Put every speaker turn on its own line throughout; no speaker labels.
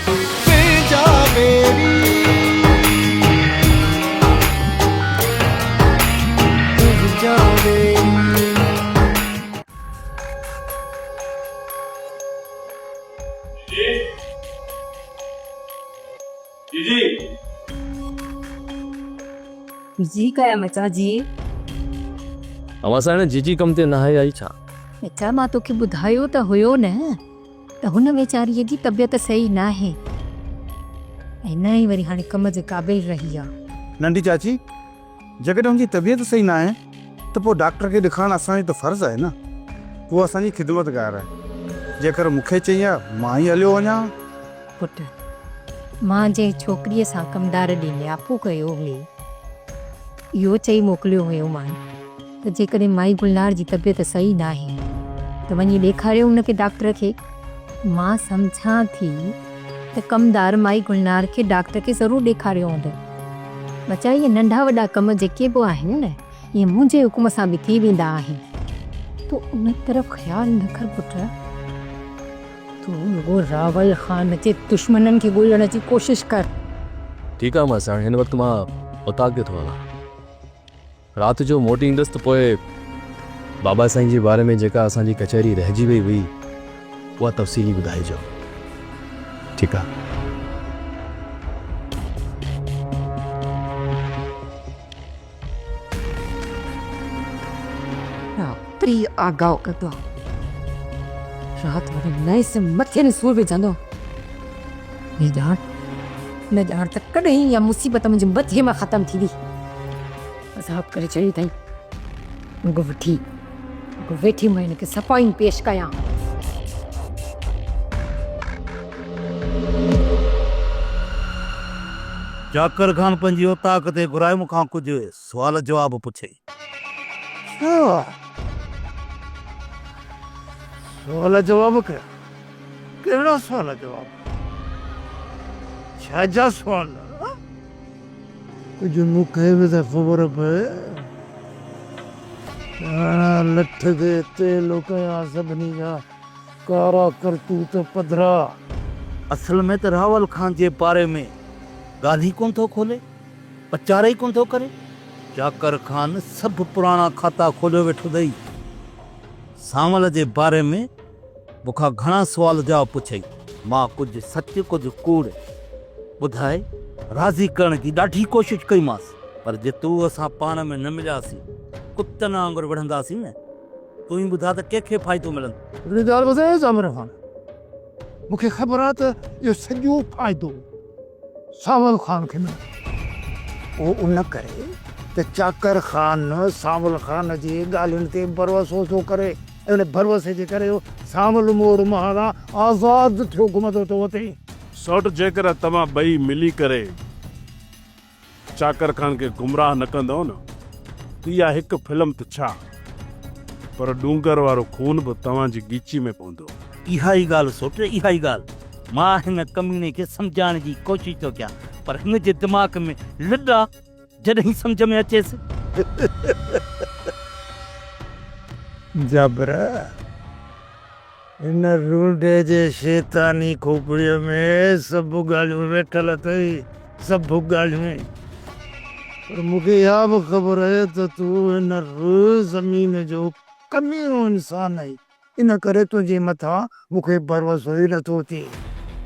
پنهنجا ويري تنهنجا ويري.
جي جي جي
جي ڪيا مچا جي.
اوهان سان هن جيجي ڪم تي ناهي آئي ڇا؟
مچا مان توکي ٻڌايو ته هيو نه ته هن ويچاريء جي طبيعت صحيح ناهي ۽ نه ئي وري هاڻي ڪم جي قابل رهي آ.
ننڍي چاچي، جيڪڏهن هن جي طبيعت صحيح ناهي ته پوء ڊاڪٽر کي ڏيکارڻ اسان جو ته فرض آهي نه. هو اسان جي خدمتگار آهي. جيڪر مون کي چئين ها، مان ئي هليو وڃان ها.
پٽ، مان جنهن ڇوڪريء سان ڪمدار ڏي نياپو ڪيو هيو، اهو چئي موڪليو هيومان ته جيڪڏهن مائي گلنار جي طبيعت صحيح ناهي ته وڃي ڏيکاريو ان کي ڊاڪٽر کي. مان سمجهان ٿي ته ڪمدار مائي گلنار کي ڊاڪٽر کي ضرور ڏيکاريو هوندو. ٻچا اهي ننڍا وڏا ڪم جيڪي به آهن نه، اهي منهنجي حڪم سان به ٿي ويندا آهن. تون ان طرف خيال نه ڪر پٽ. تون رڳو راول خان جي دشمنن کي ڳولڻ جي ڪوشش ڪر.
ٺيڪ آهي ماساڻ، هن وقت مان اوطاق تي ٿو هلان. رات جو موٽي ايندس ته پوء بابا سائين جي باري ۾ جيڪا اسان جي ڪچهري رهجي وئي هئي، اها تفصيلي ٻڌائجو. ٺيڪ آهي.
راتري آگاهه ڪندو آ. رات واري نئين سم مٿي ۾ سور وجهندو آ. نه ڄاڻ نه ڄاڻ ته ڪڏهن اها مصيبت منهنجي مٿي مان ختم ٿيندي. عذاب ڪري ڇڏيو اٿائين. رڳو وٺي رڳو ويٺي مان هن کي صفائيون پيش ڪيان.
چاڪر خان پنهنجي اوطاق تي گهرائي مون کان ڪجهه سوال جواب پڇيائين.
ڇا؟ سوال جواب ڪيا؟ ڪهڙا سوال جواب؟ ڇا جا سوال؟ ڪجهه مون کي به ته خبر پوي. ڄاڻا لٺ کي تيل ڪيان سڀني جا ڪارا ڪرتوت پڌرا.
اصل ۾ ته راول خان جي باري ۾ ڳالهه ئي ڪونه ٿو کولي. پچار ئي ڪونه ٿو ڪري. چاڪر خان سڀ پراڻا کاتا کوليو ويٺو اٿئي. سانول جي باري ۾ مون کان گهڻا سوال جواب پڇيائين. مان ڪجهه سچ ڪجهه ڪوڙ ٻڌائي راضي ڪرڻ جي ڏاڍي ڪوشش ڪئيمانس. پر جي تون اسان پاڻ ۾ نه ملياسين، ڪتن وانگر وڙهنداسين نه، تون ئي ٻڌاء ته ڪنهن کي فائدو ملندو؟
هڪڙي ڳالهه ٻڌايان زامر خان، مون کي خبر آهي ته اهو سڄو فائدو سانول خان کي ملندو. اهو ان ڪري ته چاڪر خان سانول خان جي ڳالهين تي ڀروسو ٿو ڪري ۽ ان ڀروسي جي ڪري اهو سانول موڙ مهاڻا آزاد ٿيو گهمندو ٿو وتي.
سئوٽ جيڪڏهن توهان ٻئي ملي ڪري چاڪر خان کي گمراهه نه ڪندؤ نه ته اها هڪ فلم ته ڇا پر ڏونگر وارو خون به توهان جي ڳچي ۾ پوندو.
اها ئي ڳالهه سوٽ، اها ئي ڳالهه. مان هن ڪميڻي کي سمجهائڻ جي ڪوشش ٿو ڪيان پر هن جي دماغ ۾ لڏ آ، جڏهن سمجهه ۾ اچيس.
جابر، هن رونڊي جي شيطاني کوپڙيء ۾ سڀ ڳالهيون ويٺل اٿئي، سڀ ڳالهيون. پر مون کي اها به خبر آهي ته تون هن روء زمين جو ڪميڻو انسان آهين، ان ڪري تنهنجي مٿان مون کي ڀروسو ئي نٿو ٿئي.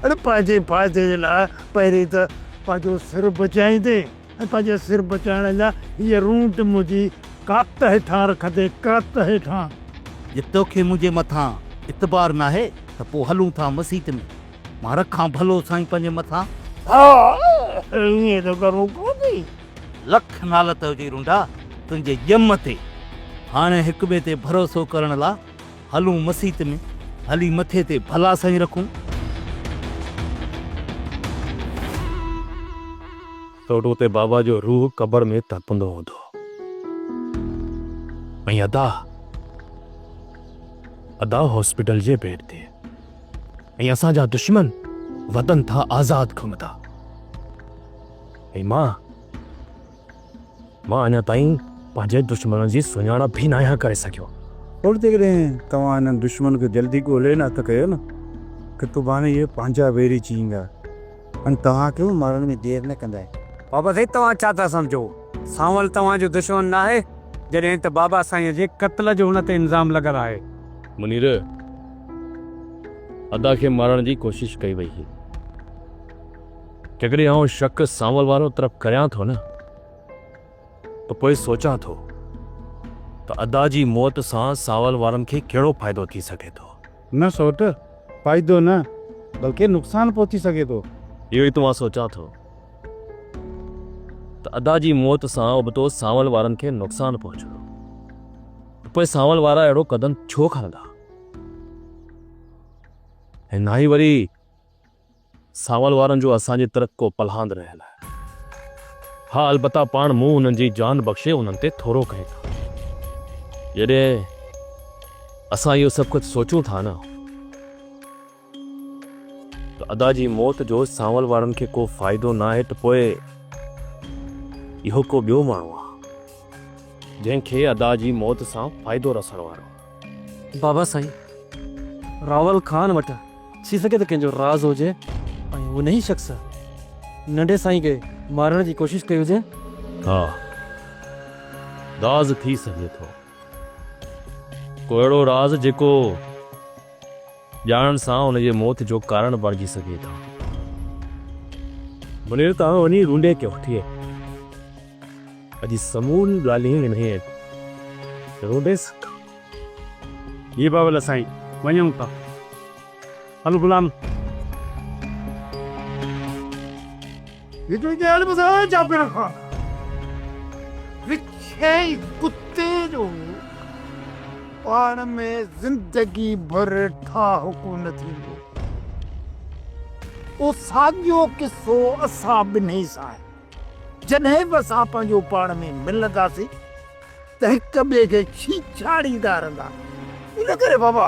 اڙي پنهنجي فائدي جي لاء پهرين ته پنهنجو سر بچائيندين ۽ پنهنجي سر بچائڻ لاء هيء رونٽ منهنجي ڪات هيٺان رکندين، ڪات هيٺان.
جي توکي منهنجي مٿان اعتبار ناهي ته پوء هلون ٿا مسيت ۾، مان رکان ڀلو سائين پنهنجي مٿان.
ها، ائين ته ڪرڻو پوندئي.
لک نالت هجي رونڊا تنهنجي ڄم تي. هاڻي هڪ ٻئي تي ڀروسو ڪرڻ لا هلون مسيت ۾، هلي مٿي تي ڀلا سائين رکون.
سوٽ اتي بابا جو روح قبر ۾ تڙپندو هوندو ۽ ادا ادا هاسپيٽل جي بيڊ تي ۽ اسان جا دشمن وطن ٿا آزاد گهمندا ۽ مان مان اڃا تائين پنهنجي دشمنن جي سڃاڻپ به ناهيان ڪري سگهيو.
سوٽ جيڪڏهن توهان انهن دشمن کي جلدي ڳولي نه هٿ ڪيو نه ته سڀاڻي اهي پنهنجا ويري چيندا. ۽ توهان کي به مارڻ ۾ دير نه ڪندا.
بابا سائين توهان ڇا ٿا سمجهو؟ سانول توهان جو دشمن ناهي؟ جڏهن ته بابا سائينء جي قتل جو هن تي الزام لڳل آهي.
منير، ادا کي مارڻ جي ڪوشش ڪئي وئي هئي. جيڪڏهن آئون شڪ سانول وارو طرف ڪريان ٿو نه ته پوء سوچان ٿو ته ادا جي موت سان سانول وارن کي ڪهڙو فائدو ٿي سگهي ٿو.
نه سوٽ، فائدو نه بلڪه نقصان پهچي سگهي ٿو.
اهو ئي ته مان سوچان ٿو ته ادا جي موت سان ابتو سانول وارن کي نقصان پهچندو ته پوء سانول وارا اهڙو قدم ڇو کڻندا ۽ نه ئي وري سانول وارن جو اسان جي طرف ڪو پلهاند رهيل آهي. ها البته پاڻ مون انهن جي جان بخشي انهن تي ٿورو ڪيو ٿا. جڏهن اسان اهو سڀ ڪجهه سوچون ٿا نه ته ادا جي موت جو سانول وارن کي ڪو فائدو ناهي ته پوء اهو ڪو ٻيو ماڻهو آهي جنهن کي ادا جي موت سان فائدو رسڻ وارو آهي.
بابا سائين راول خان وٽ ٿي سگهي ته ڪنهن جو راز هجي ۽ انهي شخص ننڍي سائين کي مارڻ جي ڪوشش ڪئي هجي.
ها راز ٿي سگهي ٿو. ڪو اهڙو راز جيڪو ڄاڻڻ سان ان جي موت جو ڪارڻ بڻجي سگهي ٿو. منير توهان وڃي رونڊي کي وٺي اڄ سموريون ڳالهيون انهيء رونڊي سان ڪر.
جي بابل سائين وڃون ٿا. هل غلام.
هڪڙي ڳالهه ٻڌاء جابر خان، وڇي ڪتي جو پاڻ ۾ زندگي ڀر ٺاهه ڪونه ٿيندو. اهو ساڳيو قصو اسان ٻنهي سان آهي. جڏهن به اسان پنهنجو پاڻ ۾ ملنداسين ته هڪ ٻئي کي ڇيڇاڙيندا رهندا. ان ڪري بابا،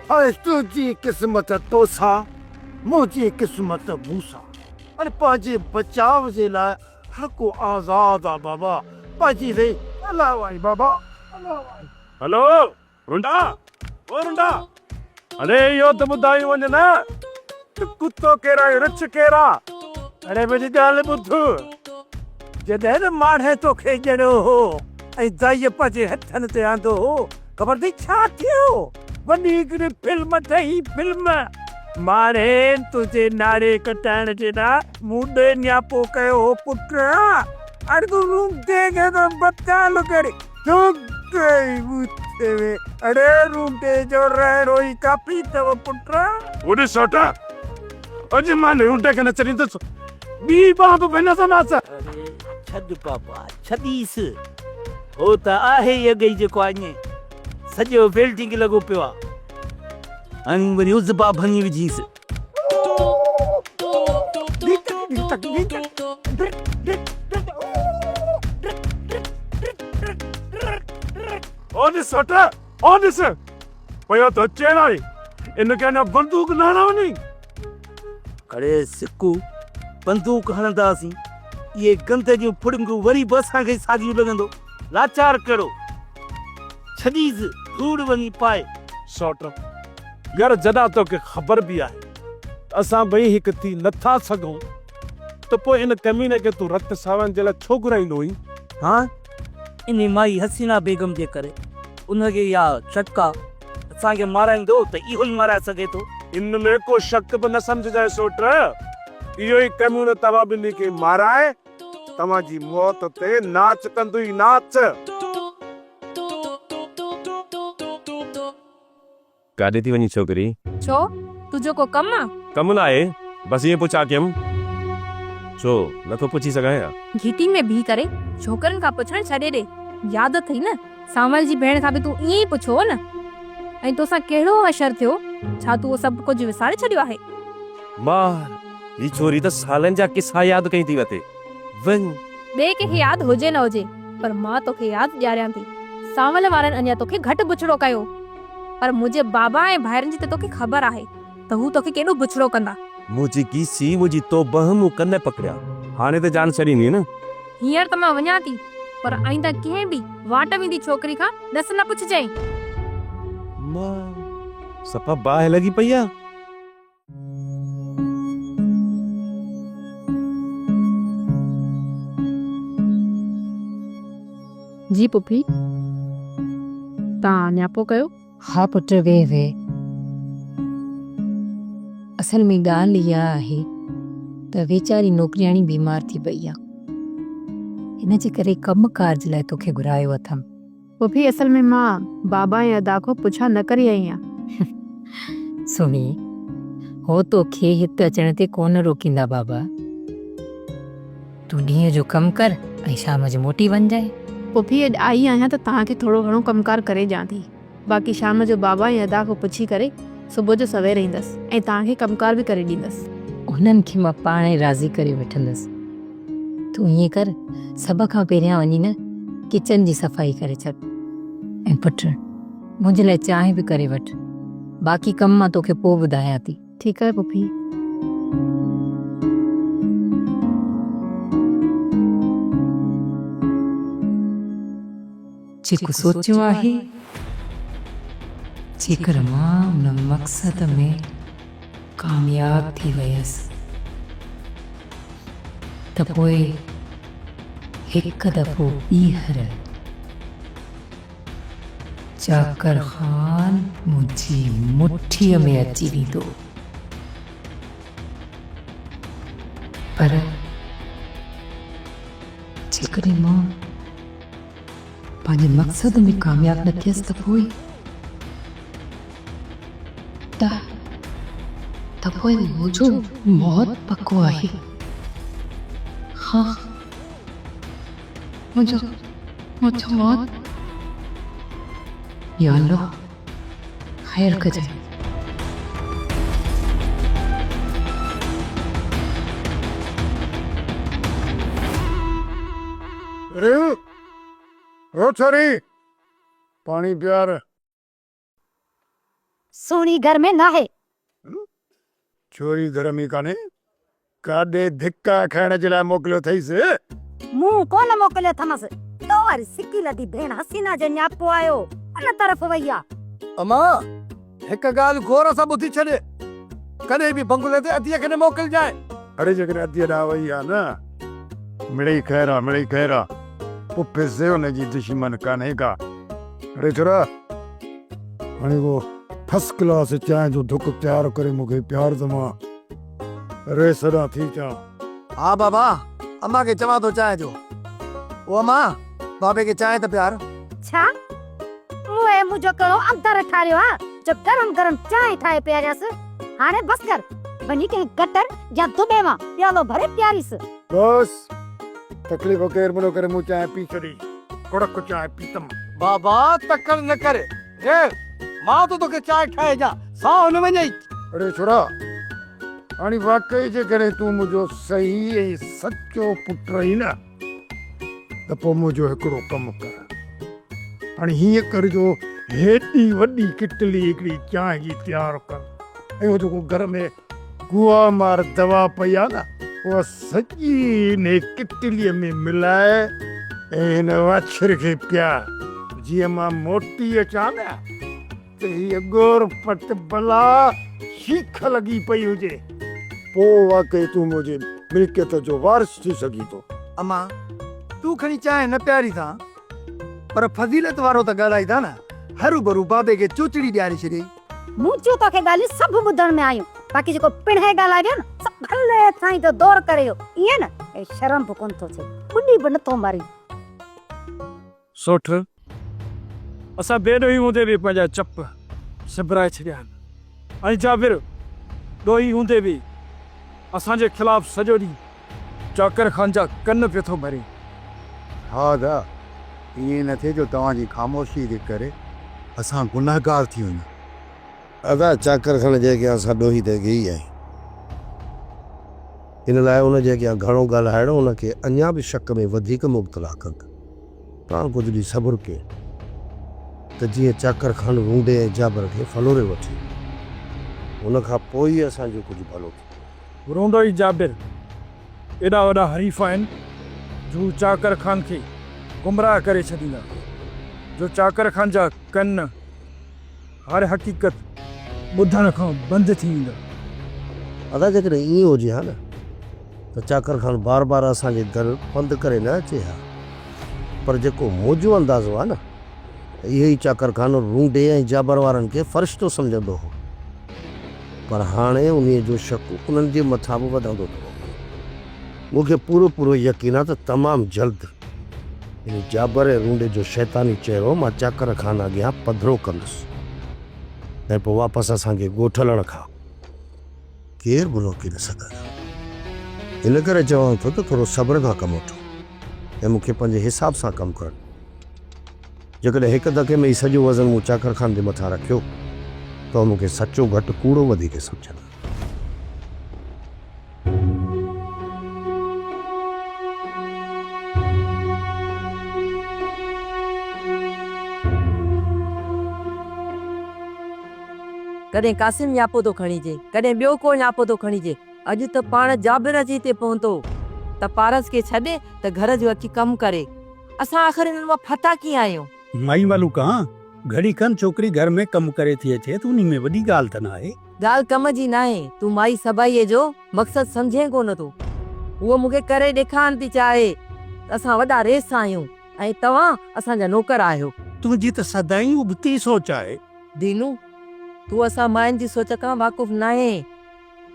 هاڻي تنهنجي قسمت توسان، منهنجي قسمت مون سان. ۽ پنهنجي بچاء جي لاء هر ڪو آزاد آ بابا، پنهنجي ري الله وائي بابا، الله وائي.
هلو رنڊا، او رنڊا، اڙي اهو ته ٻڌائي وڃ نه ته ڪتو ڪير آ ۽ رڇ ڪير آ؟
اڙي منهنجي ڳالهه ٻڌ، جڏهن نه ماڻهي توکي ڄڻيو هو ۽ دائيء پنهنجي هٿن تي آندو هو، خبر اٿئي ڇا ٿيو؟ وڏي هڪڙي فلم ٺهي، فلم. ماڻهي تنهنجي ناڙي ڪٽائڻ جي لاء مون ڏي نياپو ڪيو هو پٽ، اڙي تون رونڊي کي ته بتال ڪري. اڙي رونڊي جو رهڙو ئي ڪافي اٿو پٽ.
اوڏي سوٽ، اڄ مان رونڊي کي نه ڇڏيندس، ٻي ٻانهن به ڀڃندومانس.
اڙي ڇڏ بابا، ڇڏيس. هو ته آهي ئي اڳ ئي جيڪو آهي سڄو ويلڊنگ لڳو پيو آ. هاڻي وري عضبا ڀڃي وجهيس.
او ڏس سوٽ، او ڏس، پيو ٿو چيڙائي، ان کي اڃا بندوق نه هڻا وڃي.
اڙي سڪو، بندوق هڻنداسين، اهي گند جون ڦڙنگون وري به اسان کي ئي ساڳيون لڳندو. لاچار ڪهڙو، ڇڏيس ڌوڙ وڃي پائي.
سوٽ، يار جڏا توکي خبر به آهي ته اسان ٻئي هڪ ٿي نه ٿا سگهون ته پوء ان ڪميني کي تون رت ساوڻ جي لاء ڇو گهرائيندو هئين؟
ها، انهي مائي حسينه بيگم جي ڪري. ان کي اها شڪ آ اسان کي مارائيندو ته اهو ئي مارائي سگهي ٿو.
ان ۾ ڪو شڪ به نه سمجهجانء سوٽ، اهو ئي ڪمينو توهان ٻنهي کي مارائي توهان جي موت تي ناچ ڪندو ئي ناچ.
ڪاڏي ٿي وڃين ڇوڪري؟
ڇو؟ تنهنجو ڪو ڪم آ؟
ڪم ناهي، بس ائين پڇا ڪيم. ڇو، نٿو پڇي سگهان ڇا؟
گهٽي ۾ بيهي ڪري ڇوڪرن کان پڇڻ ڇڏي ڏي. ياد اٿئي نه، سانول جي ڀيڻ کان به تون ائين ئي پڇيو هو نه؟ ۽ توسان ڪهڙو حشر ٿيو؟ ڇا تون اهو سڀ ڪجهه وساري ڇڏيو آهي؟
مار، هي ڇوري ته سالن جا قصا ياد ڪئي ٿي وتي. وڃ.
ٻئي ڪنهن کي ياد هجي نه هجي، پر مان توکي ياد ڏياريان ٿي. سانول وارن اڃا توکي گهٽ بڇڙو ڪيو. پر منهنجي بابا ۽ ڀائرن جي ته توکي خبر آهي ته هو توکي ڪيڏو بڇڙو ڪندا.
منهنجي گيسي، منهنجي توبهه مون ڪن پڪڙيا. هاڻي ته جان ڇڏيندين نه؟
هينئر ته مان وڃان ٿي، پر آئنده ڪنهن به واٽ ويندي ڇوڪري کان ڏس نه پڇجانء.
مان، صفا باهه لڳي پئي آ.
جي پڦي، توهان نياپو ڪيو؟
ها پٽ ويهه ويهه. اصل ۾ ڳالهه اها آهي ته ويچاري نوڪرياڻي بيمار ٿي پئي آ. ان جي ڪري ڪم ڪار جي لاء توکي گهرايو اٿم.
پڦي اصل ۾ مان بابا ۽ ادا کان پڇا نه ڪري آئي آهيان.
سهڻي، هو توکي هت اچڻ تي ڪونه روڪيندا بابا. تون ڏينهن جو ڪم ڪر ۽ شام جو موٽي وڃجانء.
پڦي اڄ آئي آهيان ته توهان کي ٿورو گهڻو ڪم ڪار ڪري ڏيان ٿي. باقي شام جو بابا ۽ ادا کان پڇي ڪري صبح جو سوير ايندس ۽ توهان کي ڪم ڪار به ڪري ڏيندس.
انهن کي مان پاڻ ئي راضي ڪري وٺندس. تون ائين ڪر سڀ کان پهريان وڃي نه ڪچن جي صفائي ڪري ڇڏ ۽ پٽ منهنجي لاء چانهه به ڪري وٺ. باقي ڪم مان توکي پوء ٻڌايان ٿي.
ٺيڪ آهي پڦي.
جيڪو سوچيو آهي، جيڪر مان ان مقصد ۾ ڪامياب ٿي ويس ته پوء هڪ دفعو ٻيهر چاڪر خان منهنجي مٺيء ۾ اچي ويندو. پر جيڪڏهن مان پنهنجي مقصد ۾ ڪامياب نه ٿيس ته پوء ته ته پوء منهنجو موت پڪو آهي. ها منهنجو منهنجو موت. يا الله خير ڪجانء.
ريو رو ڇوري پاڻي پيار.
سهڻي گهر ۾ ناهي.
ڇوري گهر ۾ ڪانهي. ڪاڏي ڌڪا کائڻ جي لاء موڪليو اٿئيس.
مون ڪونه موڪليو اٿمس. تو واري سڪي لڌي ڀيڻ حسينا جو نياپو آيو ان طرف وئي آ.
امان هڪ ڳالهه غور سان ٻڌي ڇڏ. ڪڏهن به بنگلي تي اديء کي نه موڪلجانء.
اڙي جيڪڏهن اديء ڏانهن وئي آ نه. مڙئي خير آ، مڙئي خير آ. پڦي سي ان جي دشمن ڪانهي ڪا. اڙي ڇورا هاڻي اهو فرسٽ ڪلاس چانهه جو ڍڪ تيار ڪري مون کي پيار ته مان ريس ڏانهن ٿي اچان.
ها بابا، امان کي چوان ٿو چانهه جو. او امان، بابي کي چانهه ته پيار.
ڇا؟ مون اهي منهنجو ڪهڙو اندر ٺاريو آ جو گرم گرم چانهه ٺاهي پياريانس. هاڻي بس ڪر، وڃي ڪنهن گٽر يا دٻي مان پيالو ڀري پياريس.
بس، تڪليف ڪير به نه ڪري، مون چانهه پي ڇڏي. ڪڙڪ چانهه پيتم.
بابا تڪڙ نه ڪر، ريڙ، مان ٿو توکي چانهه ٺاهي ڏيان، ساهه نه وڃئي.
اڙي ڇورا، هاڻي واقعي جيڪڏهن تون منهنجو صحيح ۽ سچو پٽ آهين نه ته پوء منهنجو هڪڙو ڪم ڪر. هاڻي هيئن ڪر جو هيڏي وڏي ڪٽلي هڪڙي چانهه جي تيار ڪر ۽ اهو جيڪو گهر ۾ گوا مار دوا پئي آ نه اها سڄي انهي ڪٽليء ۾ ملائي ۽ هن واڇر کي پيار. جيئن مان موٽي اچان نه ته هيء ڳور پٽ بلا شيخ لڳي پئي هجي. پوء واقعي تون منهنجي ملڪيت جو وارث ٿي سگهين ٿو.
امان، تون کڻي چانهه نه پياريندان، پر فضيلت وارو ته ڳالهائيندا نه، هروڀرو بابي کي چوچڙي ڏياري ڇڏيئي.
مون چيو توکي ڳالهيون سڀ ٻڌڻ ۾ آيون، باقي جيڪو پڻهين ڳالهائي ويو نه سو ڀلي سائين جو دور ڪري ويو، ائين نه ۽ شرم به ڪونه ٿو ٿئي، ٻڏي به نٿو مري.
سوٽ، اسان بي ڏوهي هوندي به پنهنجا چپ سنڀرائي ڇڏيا آهن ۽ جابر ڏوهي هوندي به اسان جي خلاف سڄو ڏينهن چاڪر خان جا ڪن پيو ٿو ڀري.
ها ادا، ائين نه ٿئي جو توهان جي خاموشيء جي ڪري اسان گنهگار ٿي وڃون.
ادا، چاڪر خان جي اڳيان اسان ڏوهي ته اڳي ئي آهيون. ان لاء ان جي اڳيان گهڻو ڳالهائڻ ان کي اڃا به شڪ ۾ وڌيڪ مبتلا ڪندو. توهان ڪجهه ڏينهن صبر ڪيو ته جيئن چاڪر خان رونڊي ۽ جابر کي ڦلوري وٺي. ان کان پوء ئي اسان جو ڪجهه ڀلو ٿيندو.
رونڊو ۽ جابر ايڏا وڏا حريف آهن جو هو چاڪر خان کي گمراهه ڪري ڇڏيندا، جو چاڪر خان جا ڪن هر حقيقت ٻڌڻ کان بند ٿي ويندا.
ادا جيڪڏهن ائين هجي ها نه ته چاڪر خان بار بار اسان جي در پنڌ ڪري نه اچي ها. پر جيڪو منهنجو اندازو آهي نه ته اهو ئي چاڪر خان رونڊي ۽ جابر وارن کي فرشتو سمجهندو هو. پر هاڻي انهيء جو شڪ انهن جي مٿان به وڌندو ٿو وڃي. مون کي پورو پورو يقين آهي ته تمام جلد انهي جابر ۽ رونڊي جو شيطاني چهرو مان چاڪر خان اڳيان پڌرو ڪندس ۽ پوء واپس اسان کي ڳوٺ هلڻ کان ڪير به روڪي نه سگهندو. ان ڪري چوان ٿو ته ٿورو صبر کان ڪم وٺو ۽ مون کي پنهنجي حساب سان ڪم ڪرڻ ڏيو. جيڪڏهن هڪ ڌڪي ۾ ئي سڄو وزن مون چاڪر خان جي مٿان رکيو ته هو مون کي سچو گهٽ ڪوڙو وڌيڪ سمجهندا.
ڪڏهن قاسم نياپو ٿو کڻيجي، ڪڏهن ٻيو ڪو نياپو ٿو کڻيجي. اڄ ته پاڻ جابر اچي هتي پهتو ته پارس کي ڇڏ ته گهر جو اچي ڪم ڪري. اسان آخر هنن مان ڦاٿا ڪيئن آهيون؟
مائي ملوڪان، گهڙي کن ڇوڪري گهر ۾ ڪم ڪري ٿي اچي ته انهي ۾ وڏي ڳالهه ته ناهي.
ڳالهه ڪم جي ناهي، تون مائي سڀائيء جو مقصد سمجهين ڪو نه ٿو. هوء مون کي ڪري ڏيکارڻ ٿي چاهي ته اسان وڏا ريس آهيون ۽ توهان اسان جا نوڪر آهيو.
تنهنجي ته سدائين ابتي سوچ آهي.
دينو، تون اسان ماين جي سوچ کان واقف ناهين.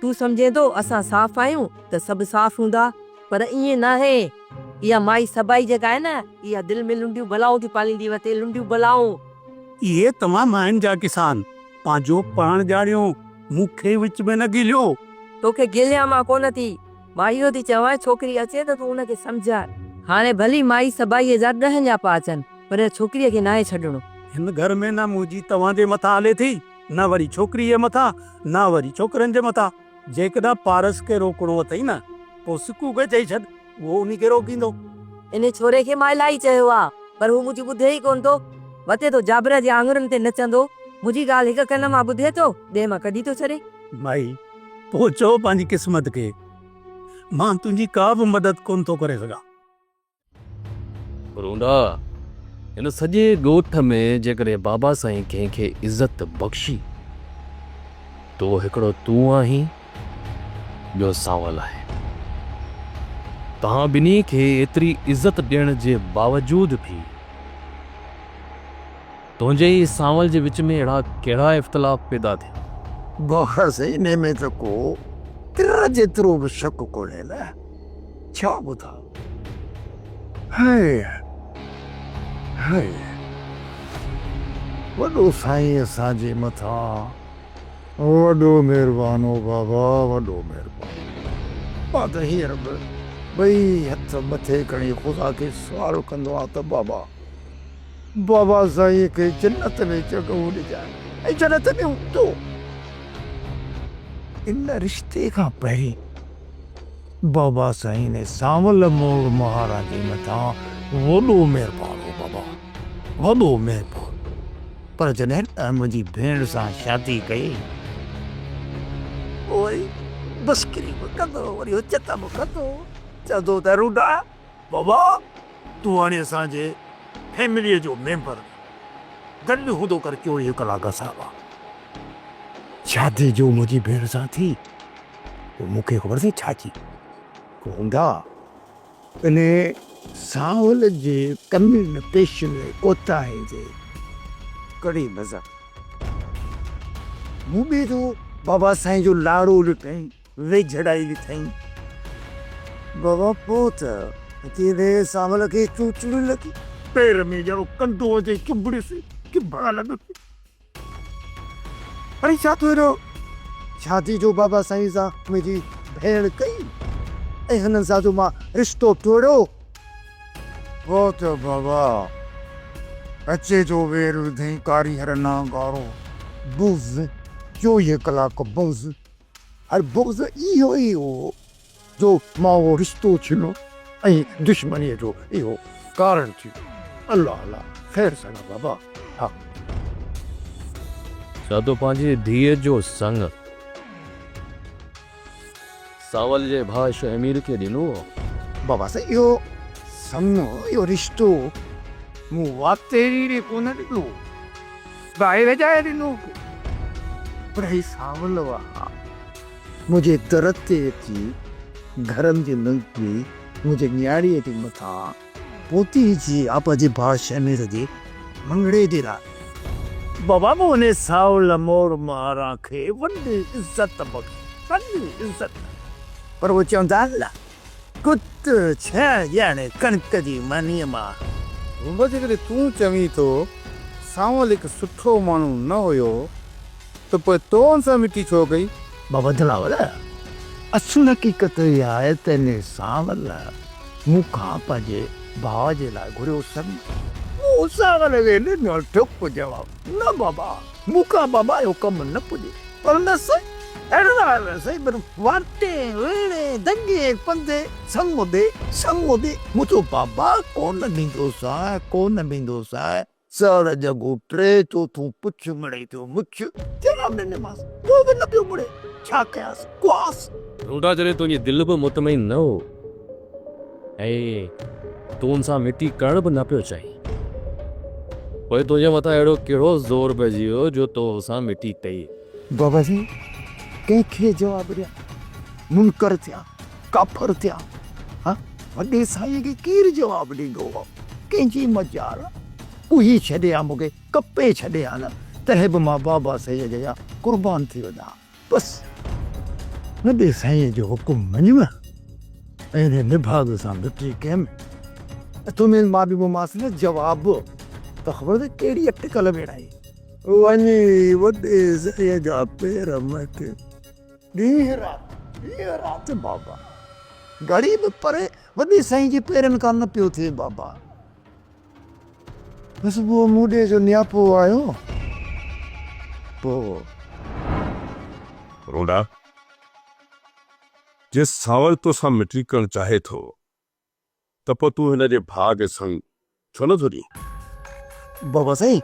تون سمجهين ٿو اسان صاف آهيون ته سڀ صاف هوندا، پر ائين ناهي. اها مائي سڀائي جيڪا آهي نه، اها دل ۾ لنڊيون بلائون ٿي پاليندي وتي، لنڊيون بلائون.
اهي توهان ماين جا ڪسان، پنهنجو پاڻ ڄاڻيو، مون کي وچ ۾ نه گهليو.
توکي گهليان مان ڪونه ٿي، مان اهو ٿي چوانء ڇوڪري اچي ته تون ان کي سمجهاء. هاڻي ڀلي مائي سڀائيء جا ڏهه نياپا اچن، پر ڇوڪريء کي ناهي ڇڏڻو.
هن گهر ۾ نه منهنجي توهان جي مٿان هلي ٿي، نه وري ڇوڪريء جي مٿان، نه وري ڇوڪرن جي مٿان. جيڪڏهن پارس کي روڪڻو اٿئي نه، پوء سڪو کي چئي ڇڏ، اهو انهي کي روڪيندو.
انهي ڇوري کي مان الاهي چيو آ، پر هو منهنجي ٻڌي ئي ڪونه ٿو. وتي ٿو جابر جي آڱرين تي نچندو. منهنجي ڳالهه هڪ ڪن مان ٻڌي ٿو، ٻئي مان ڪڍي ٿو ڇڏي.
مائي، پوء چئو پنهنجي قسمت کي، مان تنهنجي ڪا به مدد ڪونه ٿو ڪري سگهان.
رونڊا، هن سڄي ڳوٺ ۾ جيڪڏهن بابا سائين ڪنهن کي عزت بخشي ته اهو هڪڙو تون آهين، ٻيو سانول آهي. توهان ٻنهي کي ايتري عزت ڏيڻ جي باوجود به تنهنجي ۽ سانول جي وچ ۾ اهڙا ڪهڙا اختلاف پيدا ٿيا؟
بابا سائين، انهي ۾ ته ڪو تر جيترو به شڪ ڪونهي نه. ڇا ٻڌاء؟ هيء هيء وڏو سائين اسان جي مٿان وڏو مهربان هو بابا وڏو مهربان. مان ته هينئر به ٻئي هٿ مٿي کڻي خدا کي سوال ڪندو آهيان ته بابا بابا سائين کي جنت ۾ جڳهه ڏجانء ۽ جنت ۾ هوندو. ان رشتي کان پهرين بابا سائين ني سانول مور مهارا جي مٿان وڏو مهربان هو بابا وڏو مهربان پر جڏهن منهنجي ڀيڻ سان شادي ڪئي پوء وري مسڪري به ڪندو وري حجت به ڪندو چوندو ته روڊا بابا تون هاڻي اسان جي فيمليء جو ميمبر گڏ هوندو ڪر 24 ڪلاڪ اسان سان شادي جو منهنجي ڀيڻ سان ٿي پوء مون کي خبر اٿئي ڇا چي؟ هوندا انهي سانول جي ڪمين پيشين ۽ ڪوتاهين جي ڪڙي نظر مون ڏي ٿو. بابا سائين جو لاڙو ڏٺائين، ويجهڙائي ڏٺائين. بابا پوء ته اڪيلي سانول کي چوچڙي لڳي. پير ۾ ڄڻ ڪنڊو اچي چنبڙيس، چڀڻ لڳس. اڙي ڇا ٿو ايڏو شادي جو بابا سائين سان منهنجي ڀيڻ ڪئي ۽ هنن سان جو مان رشتو ٽوڙيو. پوء ته بابا اچي جو وير وڌئين ڪاريهر نانگارو بغض 24 ڪلاڪ بغض هر بغض اهو ئي هو جو مان اهو رشتو ڇنو ۽ دشمنيء جو اهو ڪارڻ ٿيو. الله الله خير سان بابا ها.
ڇا تو پنهنجي ڌيء جو سڱ سانول جي ڀاء شهمير کي ڏنو هو؟
بابا سائين اهو سڱ اهو رشتو مون واتيري ڏي ڪونه ڏنو هو. ڀائي وڄائي ڏنو هو. پر هي سانول واهه. منهنجي در تي اچي گهرن جي ننگي منهنجي نياڻيء جي مٿان پوتي جي آ پنهنجي ڀاء شهمير جي مڱڻي جي لاء. بابا مون انهي ساول مور مهاران کي وڏي عزت بخشي، وڏي عزت. پر اهي چوندا آهن نه، ڪت ڇهه ڄڻ ڪڻڪ جي مانيء مان.
رونبا جيڪڏهن تون چوين ٿو سانول هڪ سٺو ماڻهو نه هيو ته پوء تو ان سان مٽي ڇو ڪئي؟
بابا دلاور، اصل حقيقت اها آهي ته انهي سانول مون کان پنهنجي ڀاء جي لاء گهريو سڱ. مون سانول کي ڏنو ٺپ جواب، نه بابا، مون کان بابا اهو ڪم نه پڄي. پر نه سائين، اهڙو نه آهي نه سائين، پر واٽي، ويڙهي، دنگي پنڌي، سڱ ڏي، سڱ ڏي. مون چيو بابا ڪونه ڏيندوسانء، ڪونه ڏيندوسانء. سر جڳو ٽي چوٿون پڇ مڙئي ٿيو مڇ، جواب ڏنيمانس، پوء به نه پيو مڙي، ڇا ڪيانس، ڪواس.
رونڊا جڏهن تنهنجي دل به مطمئن نه هو ۽ تون ان سان مٽي ڪرڻ به نه پيو چاهين، پوء تنهنجي مٿان اهڙو ڪهڙو زور پئجي ويو جو تو ان سان مٽي ڪئي؟
بابا سائين ڪنهن کي جواب ڏيان، منڪر ٿيان، ڪافر ٿيان، ها وڏي سائين کي ڪير جواب ڏيندو، ڪنهن جي مجال، ڪوهي ڇڏي ها مون کي، ڪپي ڇڏي ها نه، تڏهن به مان بابا سائين جي اڳيان قربان ٿي وڃان ها. بس وڏي سائين جو حڪم مڃيم ۽ انهي نڀاڳ سان مٽي ڪيم. تون مان به مونمانس نه جواب ته خبر اٿئي ڪهڙي اٽڪل ويڙهائي. وڃي وڏي سائين جا پير مهٽي ڏينهن رات ڏينهن رات بابا گهڙي به پري وڏي سائين جي پيرن کان نه پيو ٿئي بابا. بس پوء مون ڏي جو نياپو آيو پوء.
رونڊا، جي سانول توسان مٽي ڪرڻ چاهي ٿو ته پوء تون هن جي ڀاء کي سڱ ڇو نه ٿو ڏين؟
بابا سائين،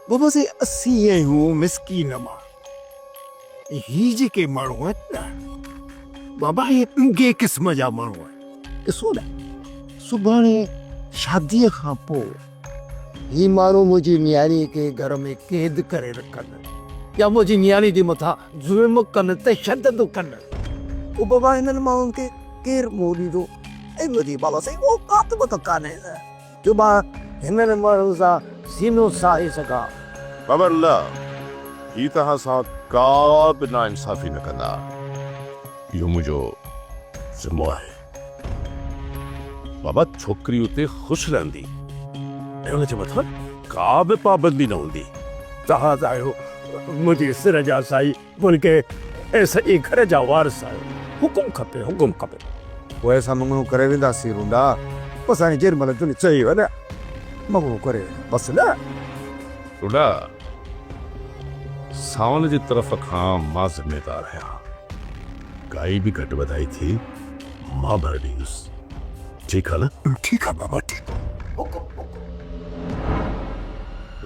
بابا سائين اسين آهيون مسڪين ماڻهو ۽ هي جيڪي ماڻهو آهن نه بابا اهي ڏنگي قسم جا ماڻهو آهن. ڏسو نه سڀاڻي شاديء کان پوء هي ماڻهو منهنجي نياڻيء کي گهر ۾ قيد ڪري رکن يا منهنجي نياڻيء جي مٿان ظلم ڪن، تشدد ڪن. پوء بابا هنن ماڻهن کي ڪير منهن ڏيندو؟ ۽ منهنجي بابا سائين اوقات به ته ڪانهي نه جو مان هنن ماڻهن سان سينو ساهي سگهان.
بابا نه، هي توهان سان ڪا به ناانصافي نه ڪندا. اهو منهنجو ذمو آهي. بابا ڇوڪري اتي خوش رهندي ۽ ان جي مٿان ڪا به پابندي نه هوندي.
توهان ته آهيو منهنجي سر جا سائين، بلڪه سڄي گهر جا وارث آهيو. حڪم کپي، حڪم کپي.
پوء اسان مڱڻو ڪري وينداسين رونڊا. بس هاڻي جيڏي مهل تون چئي وڃ مڱڻو ڪري وڃ بس نه.
رونڊا، سانول جي طرف کان مان ذميدار آهيان. ڪائي به گهٽ وڌائي ٿئي مان ڀري ڏيندس. ٺيڪ آ نه؟
ٺيڪ آ بابا ٺيڪ آ. حڪم حڪم.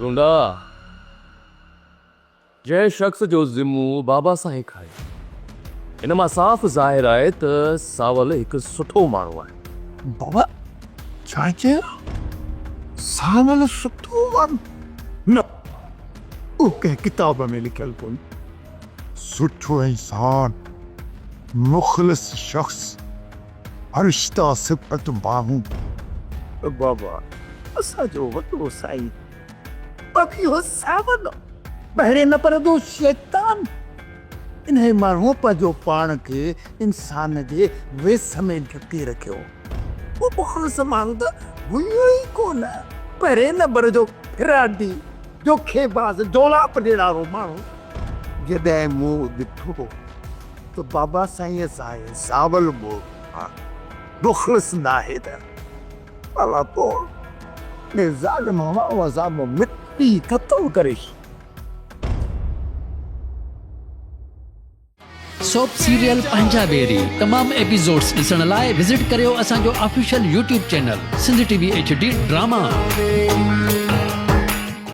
رونڊا، جنهن شخص جو ذمو بابا سائين کائي، ان مان صاف ظاهر آهي ته سانول هڪ سٺو ماڻهو آهي.
بابا ڇا چيو؟ سانول سٺو ماڻهو؟ نه اهو ڪنهن ڪتاب ۾ لکيل ڪونهي.
سٺو انسان، مخلص شخص، فرشتا صفت ماڻهو.
بابا اسان جو وڏو سائين باقي اهو سانول
پهرين نه پر اهو شيطان. انهيء ماڻهوء پنهنجو پاڻ کي انسان جي ويس ۾ ڍڪي رکيو. هو مخلص ماڻهو ته هيو ئي ڪونه. پهرين نمبر جو ڦراٽي، دوکيباز، دولاب ڏيڻارو ماڻهو. جڏهن مون ڏٺو ته بابا سائينء سان هي سانول به مخلص ناهي ته الله پوء ۾ ظالم هوا سان به مٽي قتل ڪري ڇڏيو.
سوپ سيريل پنهنجا بيري تمام ايپيسوڊس ڏسڻ لاء وزٽ ڪريو اسان جو official YouTube channel Sindh T V H D drama.